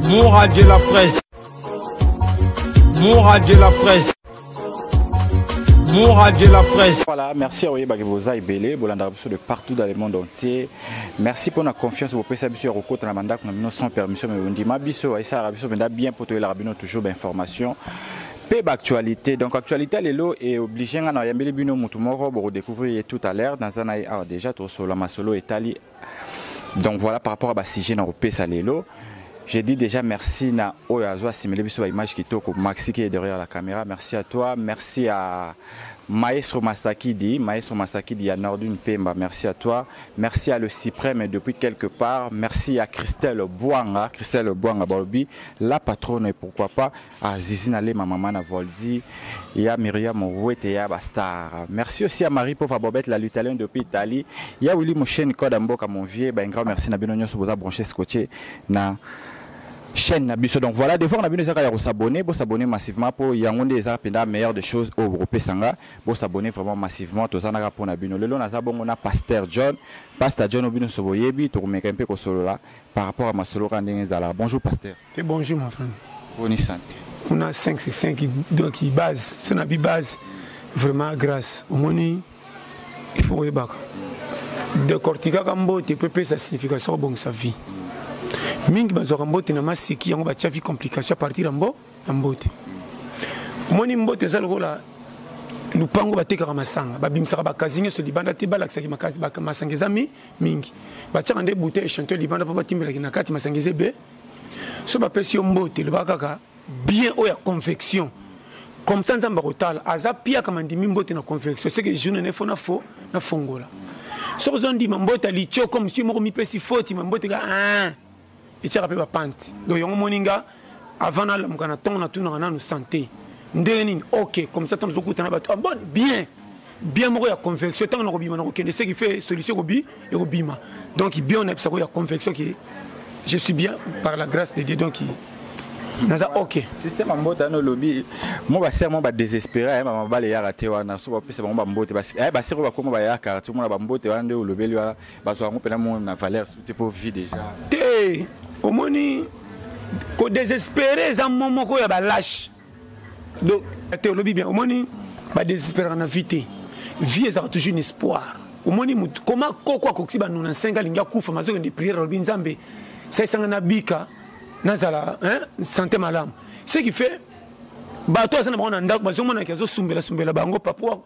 Mon radio la presse. Mon radio la presse. Mon radio la presse. Voilà, merci à Oyeba Boza Ebele, Bolanda biso de partout dans le monde entier. Merci pour la confiance bopesa biso ya kokota na bandako na bino sans permission mais ondima biso esalaka biso mpenza bien mpo toyelaka bino toujours bainformation mpe baactualité. Donc actualité lelo e oblige nga na oyambeli bino motu moko bokodécouvrir ye tout à l'heure. Naza na ye awa déjà, tosolola masolo etali. Donc voilà, par rapport à basujet na kopesa lelo, j'ai dit déjà merci na oyo azwa assimilé biso baimage kitoko, Maxi qui est derrière la caméra, merci à toi. Merci à Maestro Masakidi, Maestro Masakidi à Nordune Pemba, merci à toi. Merci à le Cyprème depuis quelque part. Merci à Christelle Bouanga, Christelle Bouanga Balobi, la patronne, et pourquoi pas à Zizina Lema, maman na Voldi, et à Myriam Ouete et à Bastar. Merci aussi à Marie Pova Bobette, la l'Italien depuis Italie. Ya Willy Mouchen Kodamboka, mon vieux, ben, un grand merci na bino nyonso boza branché scotché na chaîne na biso. Donc voilà, devoir na bino ezaka ya kosabonner, bosabonner massivement po yango nde eza mpenza meilleure des choses oyo bokopesanga. Bosabonner vraiment massivement, tozanaka mpo na bino. Lelo naza bongo na Pasteur John, Pasteur John oyo bino so boyebi, tokomeka mpe kosolola par rapport à masolo kaka ndenge ezalaka. Bonjour pasteur. Te, bonjour mon frère. Boni santé? Kuna 5 c'est 5, donc base so na bi base, vraiment grâce. Omoni, il faut koyebaka décortikaka mbote po epesa signification, kobongisa vie. Mingi bazwaka mbote na maseki, yango batia vie complication à partir ya mbo ya mbote. Omoni, mbote eza lokola lupango batekaka masanga, babimisaka bakazi nyonso libanda te, balakisaki masanga eza mi mingi, batiaka nde bouteille échantillon libanda mpo batimbelaki na kati masanga eza ebe. So bapesi yo mbote, loba kaka bien oyo ya convection, comme ça Nzambe akotala aza piaka mandimi mbote na convection, c'est que journée ne fo na fo na fongola. Soki ozondima mbote ya litio comme si moko mipesi foti ma mbote ka ah, etiaka mpe bapante. Donc yango moninga, avant nalamuka na ntongo, natunaka nanu santé ndenge nini. Ok, comme ça ntango tozokutana bato, ah, bon, bien bien moko ya convection, ntango nakobima nakokende, ce qui fait solution ekobi ekobima. Donc bien onayebisako ya convection ke je suis bien par la grâce de Dieu, donc naza ok. Système ya mbote wana olobi, mo basere mo badésespéré aye bamabala eyaka te wana, so bapesa bango bambote, aye basere oyo bakoma baya quartier, omona bambote wana nde olobeli wana, bazwa yango mpena mo na valeur su te mpo vie déjà. Te, omoni, kodésespéré eza mo moko ya balâche. Donc te, olobi bien. Omoni, badésespéraka na vie te, vie ezalaka toujours une espoir. Omoni mutu koma koko akokisi ba 95, alingi akufa, mazokende prière, alobi: Nzambe, salisanga nabika, nazala, hein, santé malamu. Ce qui fait bato aza na bango na ndako bazomonaki azosumbela sumbela bango, papa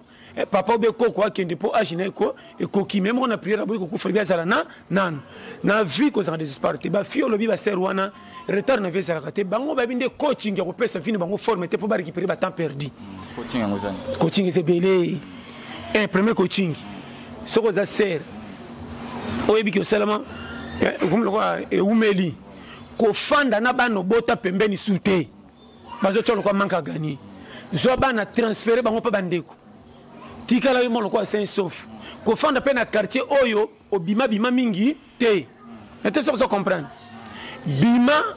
papa obe koko akende mpo age na eko ekoki me moko na prière aboyi kokufa, lobi azala na nanu na vie. Kozala désespoir te. Bafille olobi, basere wana, retard na vie ezalaka te. Bango bayebi nde coaching ya kopesa vie na bango forme te mpo barécupérer batemps perdu. Coaching yango ezani? Coaching eza ebele. Un premier coaching, soki oza sere oyebi ke osalama okomi lokola ewumeli kofanda na bana obota pembeni su te, bazotya lokola manque à gagner, zwa bana, transfere bango mpe bandeko, tikala yo mo lokola sain sauf. Kofanda mpe na quartier oyo obimabima mingi te na te, soki ozo comprendre, bima,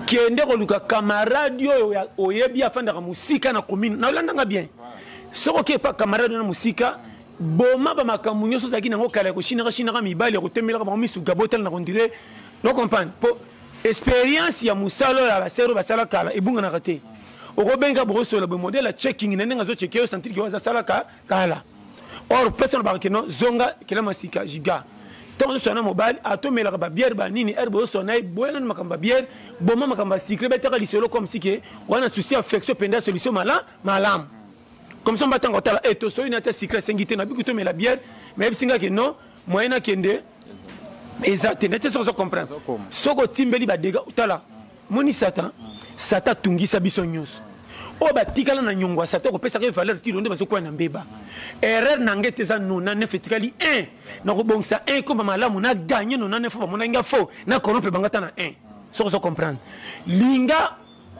kende koluka camarade oyo oyebi afandaka mosika na commune na olandanga bien. Soki okei pa camarade na mosika, boma bamakambo nyonso ozalaki nango kala ya koshinaka shinaka mibali, ya kotemelaka bango misu, gabotala na kondire no comprendre, mpo expérience ya mosala oyo ya basere oyo basala kala ebunganaka te. Okobenga, bokosola boye, modèle ya checking na ndenge azocheke yo, sentir ke oyo azasalaka kala. Or pesa na bakake no zonga kela masika giga. Ntango ozosola na mobali, atomelaka babiere banini ere, bozosola na ye, boya nani makambo ya biere, boma makambo ya sucre, betaka lisolo comme si ke wana souci affection mpenza, solution mala malamu. Comme ça mbatango otala e tosoli na te sucre esengi te, nabiki tomela biere, mais yebisi nga ke non, moyen nakende eza te. Nete soki ozo comprendre, soki otimbeli badega, tala, moni Satan, Satan atungisa biso nyonso oyo batikala na nyongo ya Satan, kopesaka ye valeur tilo nde bazokwaya na mbeba. Erreur na ngai te, eza 99 etikali 1, nakobongisa 1 komba malamu na ganye 99. Bamonaki nga faux na corrompre bango ata na 1. Soki ozo comprendre, linga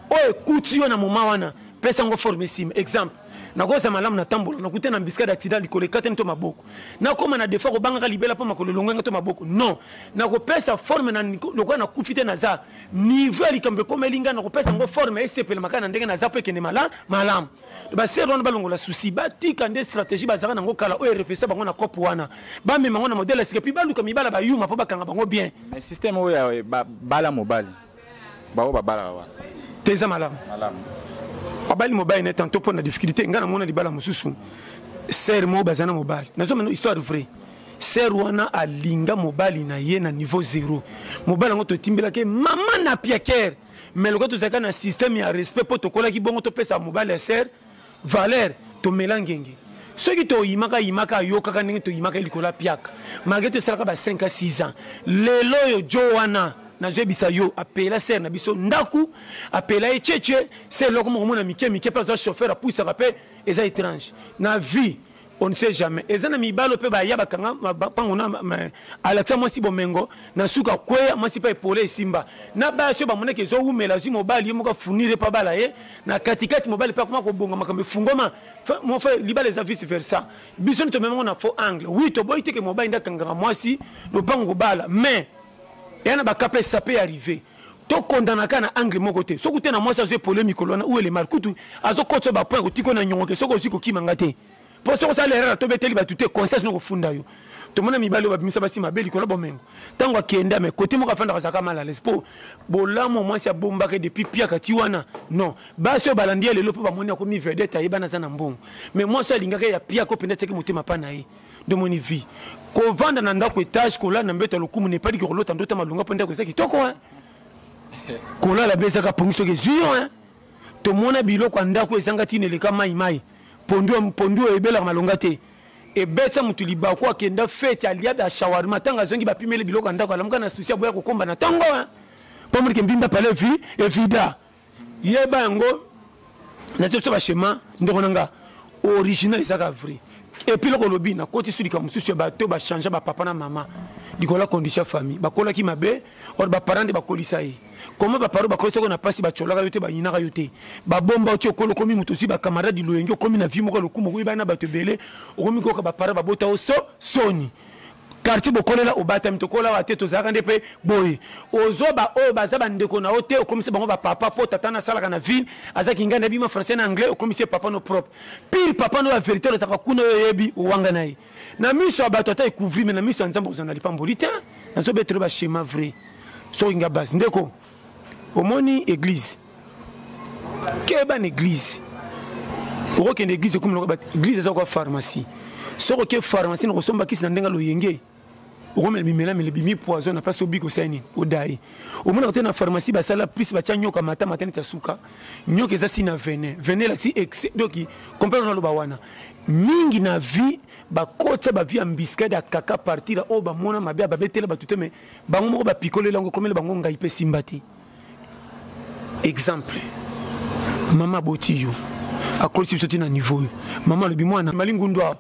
oyo ekuti yo na moma wana, pesa yango forme esima. Exemple, nakoza malamu natambola, nakuta na embuscade, accident, likolo ekatani to maboko, nakóma na defo kobangaka libela mpo makolo elongwenga to maboko. Non, nakopesa forme na lokola nakufi te, naza niveau ya likambo ekomeli ngai, nakopesa yango forme esepela na ndenge naza mpo ekende malamu. Basere wana balongola susi, batika nde stratégie bazalaka nango kala oyo erefesa bango na cope wana, bamema yango na modèle ya sika, puis baluka mibala bayuma mpo bakanga bango bien. Mais système oyo bala mobali. Baoyo babalaka wana te, eza malamu. Abali mobali na tantôt mpo na difficulté. Ngai namona libala mosusu, sœur moko baza na mobali, nazomona histoire vraie. Sœur wana alinga mobali na ye na niveau zéro. Mobali yango totimbelaki mama na piakere, mais lokola tozalaka na système ya respect mpo tokolaki bongo, topesa mobali ya sœur valeur, tomela ngenge. Soki toyimaka yimaka, ayokaka ndenge toyimaka ye likolo ya piaka, malgré tosalaka ba 5 à 6 ans. Lelo oyo jo wana nazoyebisa yo, apela sœur na biso ndako, apela ye cheche se eloko moko mona mike mike mpe aza chauffeur, apusaka mpe. Eza étrange na vie, on ne sait jamais. Eza na mibalo mpe baya bakanga mpango na alakisa mwasi bomengo, na suka kweya mwasi mpe epole esimba na basi oyo bamonaki ezowumela. Azwi mobali, ye moko afunire mpe abala ye na katikati. Mobali mpe akoma kobonga, makambo efungwama. Mon frère, libala eza vice versa. Biso nde tomemango na faux angle. Oui, toboyi te ke mobali nde akangaka mwasi lopango kobala, mais eya na baka mpe ça peut arriver. Tokondanaka na angle moko te. Soki te na mwasi azwi epole mikolo wana uele mal kutu azokotisa bapoint, kotiko na nyongo ke soki ozwi kokima nga te, mpo soki osala erreur, tobeteli bato te, conscience no kofunda yo. Tomona mibali oyo babimisa basi mabe likolo bomengo. Ntango akenda, me kote moko afandaka, azalaka mal à l'aise mpo bolamu mwasi abombaka depuis piaka ti wana. Non, basi oyo balandi ye lelo mpo bamoni akomi vedette, ayebana, aza na mbongo, mais mwasi alingaka ya piaka mpenza, atiaki motema pa na ye. Ndomoni vie, kovanda na ndako étage, kolala na mbeto ya lokumu, nepaliki kolota ndota malunga mpo ndako eza kitoko. Kolala mpe ezaka pongi soki ezwi yo. Tomona biloko ya ndako ezanga ntina, eleka mai mai, pondu pondu oyo ebelaka malonga te, ebetisa motu libaku. Akenda fête, alia ba shawarma, ntango azongi bapimeli biloko ya ndako, alamuka na susi, aboya kokomba na ntongo mpo monike mbimba pale vi evida. Yeba yango, natie biso baschéma. Ndeko na nga, original ezaka vrai. Et puis loko olobi, nakoti su likambo mosusu ya bato bachange bapapa na mama likolo ya condition ya famille. Bakolaki mabe or baparent nde bakolisa ye. Comment baparent bakolisa ko na mpasi, batyolaka yo te, bayinaka yo te, babomba oti okolo, okomi moto, ozwi bacamarade loyenge, okomi na vie moko ya lokumu, okoyebana na bato ebele, okomi koyoka baparent babota yo so soni. Quartier bokolela, obatami, tokola awa te, tozalaka nde mpe boye. Ozwa baoyo baza bandeko na yo te, okomisi bango bapapa mpo tata nasalaka na ville, azaki ngai nabima français na anglais, okomisi ye papa no propre, pire papa no ya vérité. Olotaka kuna, oyo oyebi owanga na ye na miso ya bato, ata ekouvri, me na miso ya Nzambe kozala na lipamboli te. Nazobetelo baschéma vrai. Soki nga base, ndeko, omoni église, keba na église. Okokende église, ekomi lokola église eza kwa pharmacie. Soki oke pharmacie na kosomba kisi na ndenge loyenge, okomela bimelamela, ebimi poison na place. Obiki, osali nini? Odaye. Omonaka te na pharmacie basala plus, batya nyoka mata mata neti ya suka. Nyoka eza si na venin, venin elakisi excès. Donc comprendre, naloba wana mingi na vie, bakotisa bavie ya mbiskade ya kaka partir oyo bamona mabe, babetela bato te, me bango moko bapikolela yango, ekomela bango ngai mpe simba te. Exemple, mama aboti yo, akolisi biso ti na niveau oyo. Mama alobi mwana malingundu awa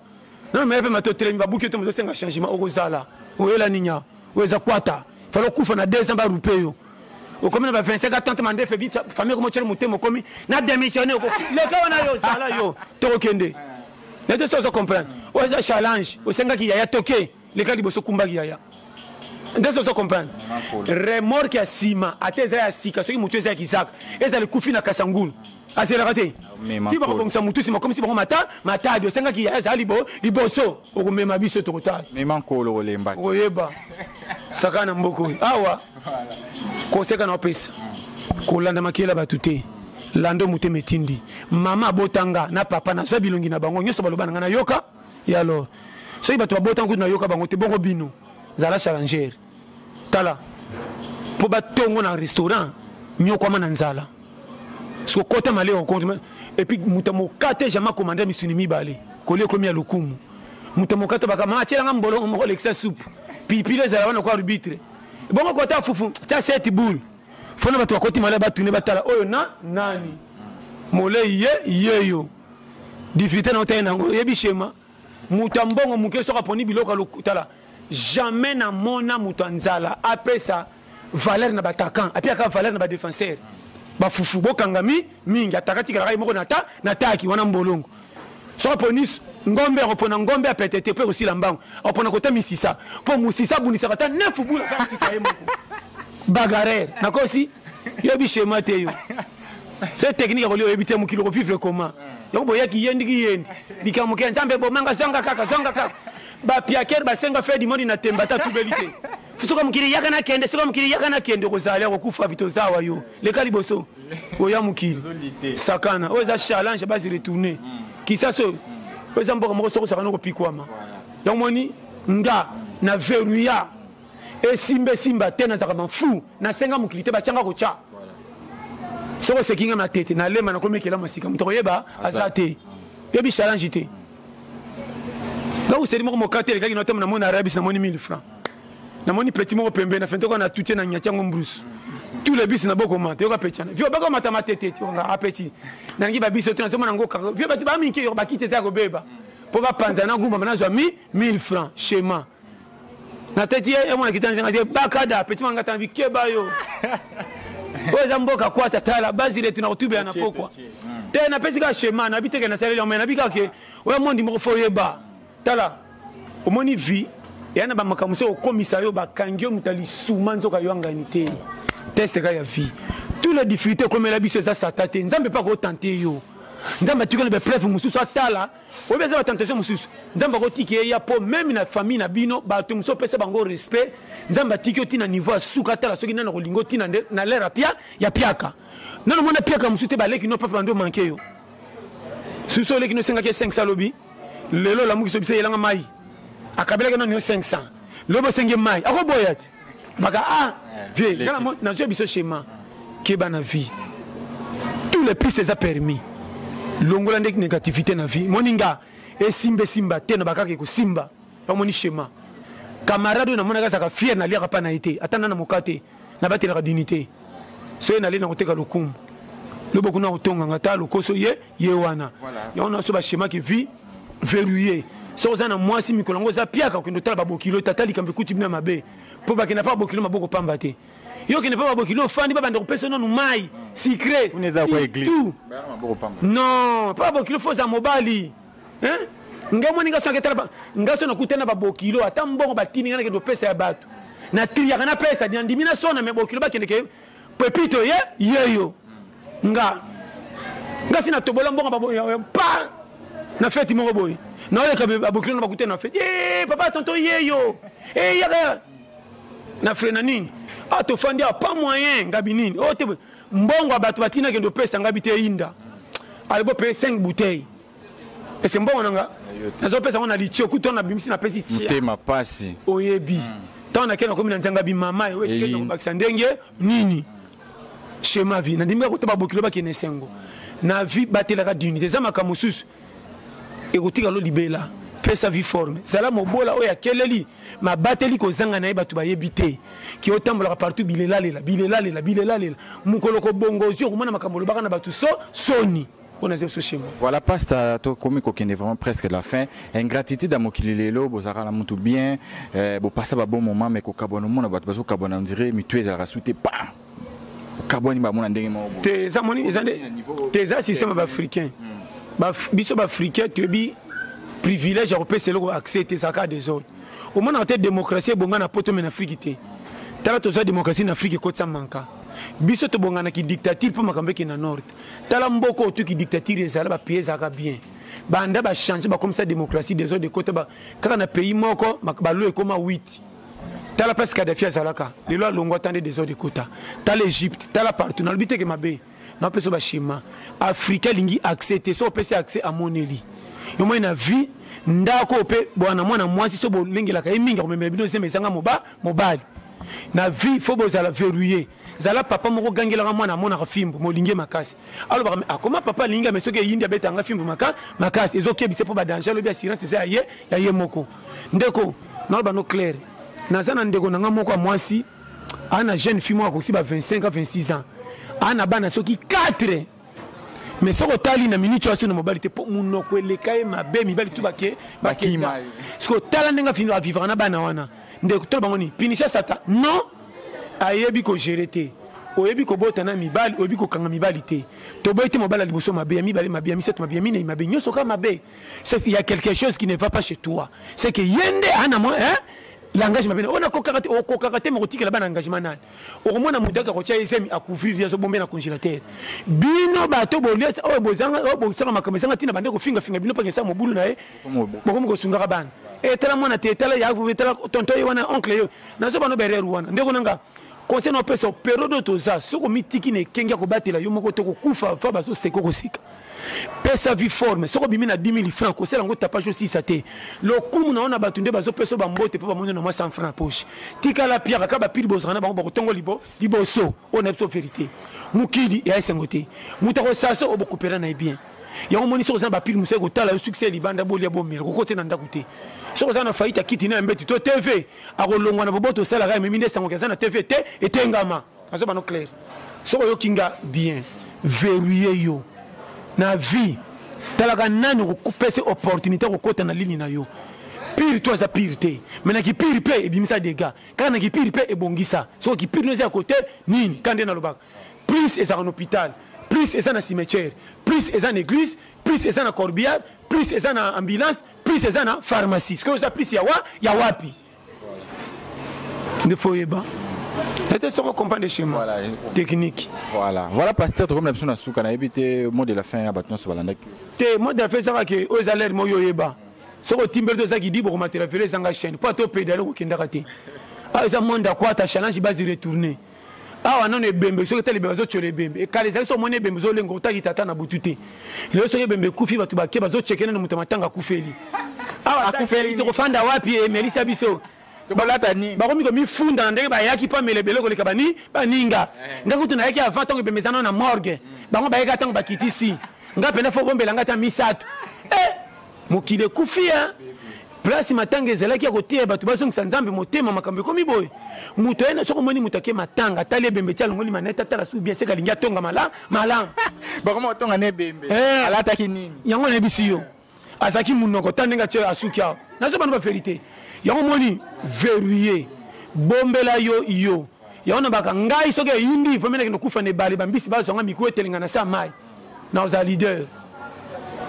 nano maya mpe mato otelemi, babuki yo te, mozosenga changement, okozala oyela nini awa? Oyo eza kwata, fala okufa na 2 ans, barupe yo, okomi na ba 25 a 30, mandefe famille komo otyeli motema, okomi na démissionne, leka wana, yo zala yo, tokokende na te. So ozo comprendre, oyo eza challenge. Osengaki yaya, toke, leka liboso, kumbaki yaya nde ozo comprendre. Remorque ya nsima, ata eza ya sika, soki motu eza ya kizaka, ezala ekufi na kasangulu, azelaka te ti bakobongisa motu nsima, komisi bango mata matadi. Osengaki yaya, azala liboso, okomema biso, tokotala. Mema nkolo, kolemba. Okoyeba saka na mboka oyo awa. Koseka na opesa kolanda makela bato te, lando motema etindi. Mama abotanga na papa, nazwa bilongi na bango nyonso, baloba na ngai, nayoka ya alors. Soki bato babotanga kutu nayoka bango te, bongo bino? Zala challenger. Tala, mpo batongo na restaurant, nyokwama na nzala, soki okota maleo compte. Et puis moto mokate jamais commande misuni mibale, kolia ekomi ya lokumu. Moto mokate baka mama atielanga mbolongo moko, lekisa supu, pilipili ezala wana kwa arbitre. Bongo kota fufu, tia seti boule, fona bato bakoti mala, batune, batala oyo na nani molei ye yeyo. Difficulté na otali nango, oyebi schéma. Moto ya mbongo moke, soki aponi biloko ya tala, jamais namona moto ya nzala apesa valeur na baattaquant, apiaka valeur na badéfenseur. Bafufu bokangami mingi, ataka tikalaka ye moko na ta na taki wana mbolongo. Soki aponi ngombe, akopona ngombe ya pete te mpo ekosila mbango. Akopona kota misisa, mpo mosisa abunisaka ata nefu bula tika ye moko bagarere. Nakosi? Yoyebi schéma te, yo se technique ya kolia oyebi te. Mokili okovivre comment? Yango boyaki yendiki yendi likambo ke Nzambe bomanga, zonga kaka, zonga kaka. Bapiakere basenga fe dimoni na temba, ata tubeli te. Soka mokili yaka nakende, soka mokili yaka nakende, okozala kokufa bito ozawa yo leka liboso oya mokili sakana. Oyo eza challenge basi retourne kisasa oyo oyo eza mboka moko soko osakana okopikwama. Yango moni nga na verrouilla esimba esimba te, nazalaka mafu nasenga mokili te, batianga kotya. Soki oseki nga matete nalema nakomi ekela masika, moto akoyeba aza te, yebi challenge te. Nga useli moko mokate elekaki na ntango namoni arabis, namoni 1000 francs, namoni petit moko pembeni na fente na tutie na nyati yango mbrusu tous les bis na bokoma te yoka petit wana vio bako mata matete te nga apeti nangi ba biso te nazomona ngo kaka vio bato baminki yo bakiti eza kobeba mpo bapanza na ngumba nazwa mi 1000 francs schéma na teti ye emona kita nzenga te bakada petit manga tana bikeba yo oyo eza mboka kwata tala bazile tuna kotubela na pokwa te. Napesi kaka schéma nabi teke nasaleli yango me nabi kaka ke oyo mondi moko fo oyeba. Tala, omoni vie eya na bamakambo mosusu okomisa yo bakangi yo moto ya lisuma nzoka yo angani te. Teste kaka ya vie, tous les difficultés ekomela biso eza sata te, Nzambe mpe akotante yo. Nzambe atikali na baepreuve mosusu atala oyebi eza batentation mosusu Nzambe akotiki ye ya mpo meme na famille na bino bato mosusu opesa bango respect. Nzambe atiki yo ntina niveau ya suka, atala soki nani akolinga otina nde na lere apia ya piaka nano mona piaka mosusu te. Baleki no papa bando manke yo susu oleki no osengaki ye 500, alobi lelo olamuki so biso eyelanga mai akabelaki nano yo 500, lobi osengi mai akoboya te baka ah vie nazwi biso schéma keba na vie, tous les pistes eza permis. Longola nde négativité na vie. Moninga esimba esimba te na bakaka ekosimba. Bamoni schéma camarade oyo namonaka azalaka fier, naliaka mpa na ye te, ata nana moka te, nabatelaka dignité. Soki nalei na koteka lokumu lobo kuna kotonganga ta lokoso ye ye wana yango na so baschema ke vie verrouillé. Soki oza na mwasi mikolo yango oza piaka okende otala babokilo, tata likambo ekuti bino ya mabe mpo bakenda mpa babokilo maboko pamba te. Yo okende mpa babokilo ofandi babanda kopesa nanu mai sucré tout. Non, mpa babokilo fo oza mobali. Ngai omoni nga soki tala nga so nakutani na babokilo, ata mbongo batindi nga nakende kopesa ya bato, natriaka napesa nandimi na sona me bokilo bakende ke pepito ye yeyo nga nga si natobola mbongo pa na feti moko boye naoleka babokilo na bakutani na feti papa tonto yeyo yaka na fre na nini a tofandi a pas moyen ngabi nini o te mbongo ya bato batindi nakende opesa ngabi te inda ale bopaye 5 bouteille ese mbongo na nga nazopesa yango na litio kutu wana nabimisi napesi tia motema pasi. Oyebi ntango nakei nakomi na nzanga bimama oyo etikeli nakobakisa ndenge nini schéma vie nandimi kaka kota babokilo bakende esengo na vie. Batelaka dignité, eza makambo mosusu ekotika lo libela. Pesa vie forme, zala mobola oyo akeleli mabateli kozanga na ye bato bayebi te ki otambolaka partout bilelalela bilelalela bilelalela. Mokolo kobongo ozwi okomona makambo olobaka na bato so soni mpona eza biso schéma. Voilà, pasta, tokomi kokende vraiment presque la fin. Ingratitude ya mokili lelo, bozalaka na mutu bien, bopasa ba bon moment mais kokabwana, omona bato bazokabwana, on dirait mitu ezalaka su te pa okabwani bamona ndenge moko boye. Te, eza moni eza nde te, eza système ya baafricain. Biso baafricain toyebi privilège ya kopesa eloko accès te, ezalaka désordre. Omonaka te démocratie ebonga na poto me na Afrique te. Tala, tozwa démocratie na Afrique ekotisa manka biso tobonganaki dictature mpo makambo ekende na nord. Tala mboka oyo tuki dictature ezala bapays ezalaka bien, banda bachange bakomisa démocratie désordre ekota kaka na pays moko balo ekoma 8. Tala place Kadafi azalaka lelo alongwa ata nde désordre ekota. Tala Égypte, tala partout. Nalobi teke mabe napesa baschema africain alingi accès te. So opesi accès amoneli yo moi na vie ndako mpe bwana mwana mwasi so bolengelaka ye mingi akomemela bino zembe ezanga mobali na vie. Fo bozala verrouillé, zala papa moko gangelaka mwana amonaka fimbu molingi makasi alobaka akoma papa alingi me soki eyindi abetanga fimbu makasi ezokebisa mpo badanger. Alobi assurance eza ya ye ya ye moko. Ndeko naloba no clair, naza na ndeko na nga moko ya mwasi aa na jeune fille moko akoki ba 25 a 26 ans, aa na bana soki 4 mais soki otali na minute oyo na mobali te mpo monoko eleka ye mabe, mibali tu bake bakenda. Soki otala ndenge avivaka na bana wana, ndeko tolo bango nini punition sata non ayebi kogere te. Oyebi kobota na mibali, oyebi kokanga mibali te. Toboyi te mobali ya liboso mabe, ya mibale mabe, ya misato mabe, ya minei mabe, nyonso kaka mabe. Il y a quelque chose qui ne va pas chez toi, c'est que ye nde ana mwa hein langage mabe oyo nakokaka te, okokaka te mokotikela bana engagement nani. Okomona moto aka kotia ye zemi akouvrir ye azobombe na congélateur. Bino bato bolia oyo bozanga oyo bosala makambo ezanga ntina bande kofingafinga bino mpaka esala mobulu na ye bokomi kosungaka bana. Etala mwana te, etala ya, etala tonton ye wana, oncle yo. Nazo bano berere wana. Ndeko nanga conseil na opesa periode oyo toza, soki omitiki na ekenge ya kobatela yo moko te, kokufa fa bazoseka okoseka. Pesa vie forme, soki obimi na 10 000 francs, kosala yango tapage osisa te. Lokumu na yo na bato nde bazopesa bambote mpo bamoni na mwa 100 francs na poche. Tikala piaka kaka bapili bozala na bango bakotongo liboso. Oyo na biso verité. Mokili ya esengo te. Moto akosasa oyo bokopera na ye bien. Yango moni soki oza na bapili mosusu ekotala yo succès libanda bolia bomela kokoti na ndako te. Soki oza na faillite ya kiti na ya mbeti to TV akolongwa na boboto osalaka ememi nde sango aza na TV te etengama. Nazo bano clair. Soki oyoki nga bien, verrouiller yo na vie. Talaka nani okopesa opportunité kokota na ligne na yo. Pire to aza pire te. Mais na kipire pe ebimisa dégâts. Kaka na kipire pe ebongisa. Soki kipire no eza ya kote nini kande nalobaka. Plus ezaka na hôpital, plus eza na cimetière, plus eza na église, plus eza na corbillard, plus eza na ambulance, plus eza na pharmacie. Soki oza plus ya wa ya wapi? Nde faut yeba. Ete soko comprendre schéma voilà. technique. Voilà. Voilà pasteur tokomi na biso na suka na yebi te mot de la fin ya bato nyonso balandaki. Te mot de la fin ezaka ke oyo eza l'air moyo oyeba. Soki otimbeli to eza kidibo komatela velo ezanga chaîne po ata opedale kokendaka te. Awa eza monde ya kwata challenge base retourner. Awa nano ebembe soki etali ebembe bazotyola ebembe ekala ezali soki omoni ebembe ozolenga otaki tata na butu te. Lelo soki ebembe ekufi bato bake bazocheke nano moto ya matanga akufeli. Awa akufeli tokofanda wapi emelisa biso. Tokolata nini? Bakomi komifunda na ndenge bayaki mpo amela ebele koleka bani baninga. Ngai kutu nayaki avant ntango ebembe eza nano na morgue. Bango bayaki ntango bakitisi. Ngai mpenza fo bombela ngai ata misato. Eh! Mokili ekufi ya place matanga ezalaki ya koteya bato bazongisa Nzambe motema, makambo ekomi boye. Moto aye na soki omoni moto ake matanga atali ebembe ti alongoli manete atala su bien seka alingi atonga mala malamu. Bakoma kotonga na ebembe. Eh. Alataki nini? Yango nayebisi yo. Azalaki monoko ta ndenge atie asuki awa. Nazo bana ba verite. Yango moni verrouiller. Bombela yo yo. Yango na baka ngai soki eyindi vraiment nakende kufa na ebale bambisi bazwa nga mikuwa etelenga na sa mai. Na oza leader.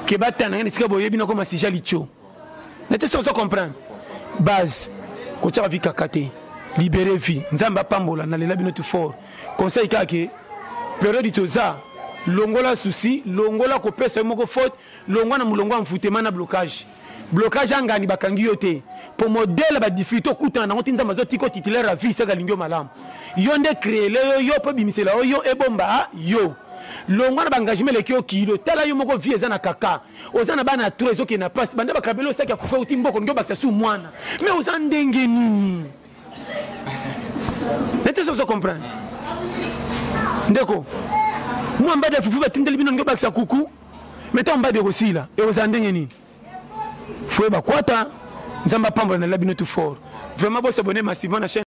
Ke batana ngai esika boyebi na koma sija licho. Na te soki ozo comprendre. Base kotiaka vie kaka te. Libérer vie. Nzambe apambola na lela bino tout fort. Conseil kaka ke période toza longola souci, longola kopesa yo moko faute, longwa na molongo ya envoûtement na blocage. Blocage ya ngani bakangi yo te. Po modèle ba difficulté okutana nango ti Nzambe azotika yo titulaire ya vie seka alingi yo malamu. Yo nde créele yo yo po ebimisela yo yo ebomba yo. Longwa na ba engagement eleki yo kilo. Tala yo moko vie eza na kaka. Oza na bana trop ezokende na pasi. Banda bakabeli yo saki ya fufu euti mboka olingi obakisa su mwana. Mais oza ndenge nini? Nete soki ozo comprendre. Ndeko, mwa mbadi ya fufu batindeli bino olingi obakisa kuku. Mais ntango mbadi ekosila ekozala ndenge nini? Foye bakwata Nzambe apambola na la bino tout fort. Vraiment bo s'abonner massivement na chaîne.